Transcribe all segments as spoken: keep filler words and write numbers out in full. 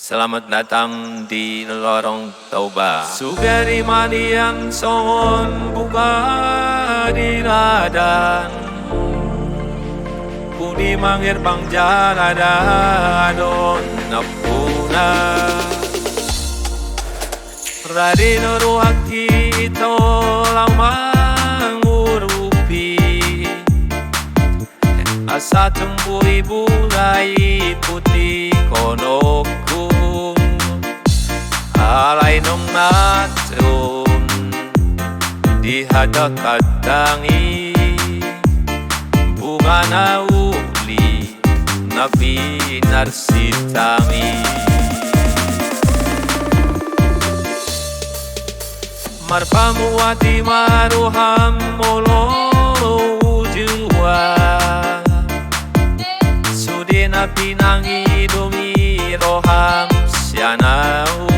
Selamat datang di Lorong Toba. Sugari manian songon buka di ladan. Pudi manggerbang jala da adong nampuna. Rade do rohangki ito laho mangurupi. Asa tumbu i bula i putikononku. Alai nunga tung di hata katangi. Buka na uli na pinarsitami. Marpamuati ma roham molo ujua. Sude na pinangido mi roham sian au.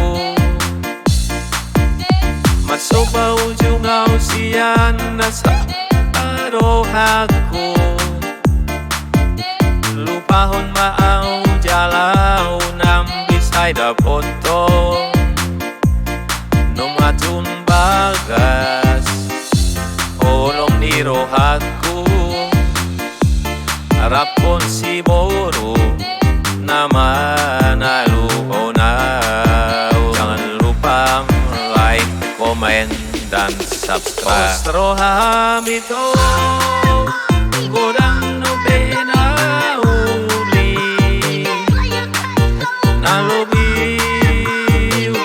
Masomba ujung au sian nasa rohangku. Lupahon ma au jala unang bisa i dapothon. Nunga tung bagas holong ni rohangku. Rap on siboru na manaluhon au. Jangan lupa like, comment, dan subscribe. Pos roham ito godang dope na uli. Na lobi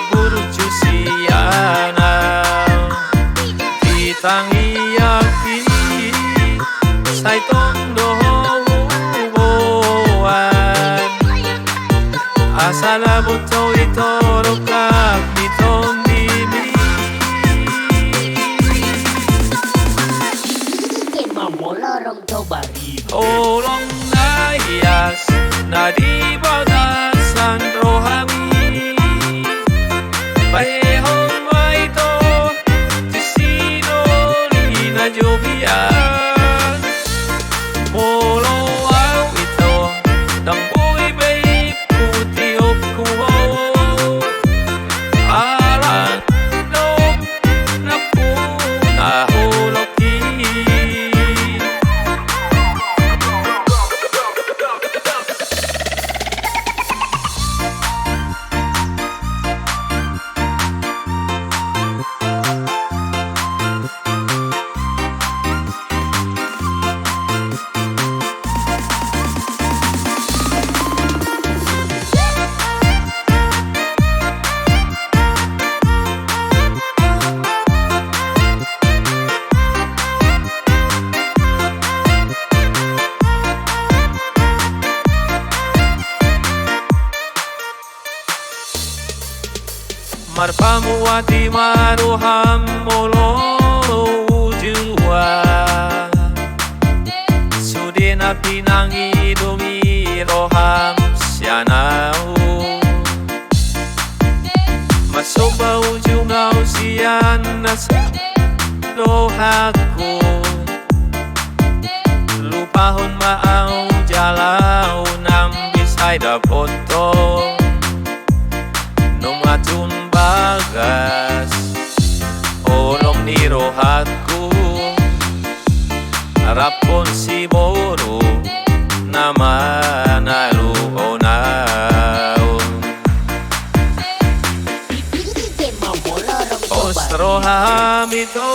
burju sian au di tangiangki. Sai tong do huboan asa lam boto ito rongkap di tondimi. Holong na ias na di bagasan rohami. Bahen ma ito tu sinori na jobian. Molo au ito ndang boi be i putihonku ho. Ala do nampuna holongki. Marpamuati ma roham molo ujua. Sude na pinangido mi roham sian au. Masomba ujung au sian nasa rohangku. Lupahon ma au jala unang bisa i dapothon. Nunga tung bagas holong ni rohangku. Rap on siboru na manaluhon au. Pos roham ito